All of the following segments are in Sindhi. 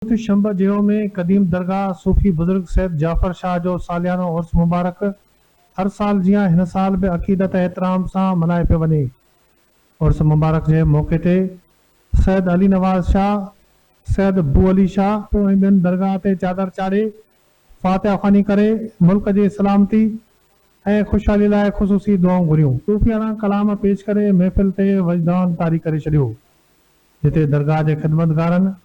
ڳوٺ شنبه جهيو ۾ قديم درگاهه صوفي بزرگ سيد جعفر شاهه جو ساليانو عرس مبارڪ هر سال جيان هن سال به عقيدت ۽ احترام سان ملهايو پيو وڃي. عرس مبارڪ جي موقعي تي سيد علي نواز شاهه، سيد بو علي شاهه ۽ ٻين درگاهه تي چادر چاڙهي فاتحه خواني ڪري ملڪ جي سلامتي ۽ خوشحالي لاء خصوصي دعائون گهريون. صوفياڻا ڪلام پيش ڪري محفل تي وجدان طاري ڪري ڇڏيو. جتي درگاهه جي خدمتگارن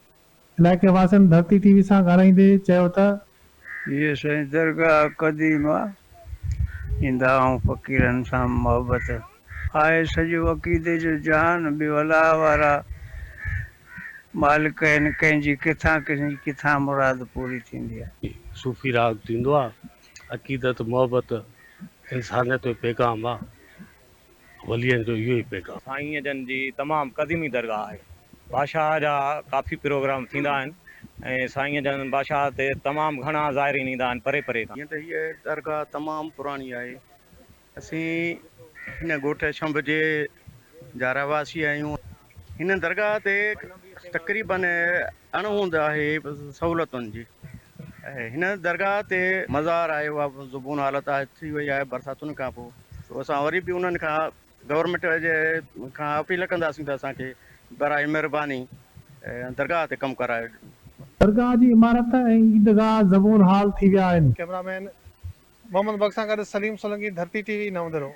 علائقي واسين ڌرتي ٽي وي سان ڳالهائيندي چيو ته. هيء سائين درگاهه قديم آ، ايندا آئون فقيرن سان محبت آهي سڄو عقيدي جو جهان ٻيو الله وارا مالڪ آهن ڪنهن جي ڪٿان ڪنهن جي ڪٿان مراد پوري ٿيندي آ. صوفي راڳ ٿيندو آ، عقيدت محبت انسانيت جو پيغام آ. ولين جو اهو ئي پيغام. سائينء جن جي تمام قديمي درگاهه آهي. بادشاهه جا ڪافي پروگرام ٿيندا آهن ۽ سائينء جن بادشاهه تي تمام گهڻا زائرين ايندا آهن پري پري کان. جيئن ته هيء درگاهه تمام پراڻي آهي. اسين هن ڳوٺ شنڀجي جا رهواسي آهيون. هن درگاهه تي تقريباً اڻ هوند آهي سهولتن جي. هن درگاهه تي مزار آهي اها زبون حالت آهي ٿي وئي آهي برساتن کان پوء سو اسان وري به انهن کان گورنمينٽ جي کان اپيل ڪنداسين ته اسان کي برائي مهرباني درگاهه تي ڪم ڪرايو. درگاهه جي عمارت ۽ عيدگاهه زبون حال ٿي ويا آهن. ڪئميرا مين محمد بخش سان گڏ سليم سولنگي ڌرتي ٽي وي نئون ديرو.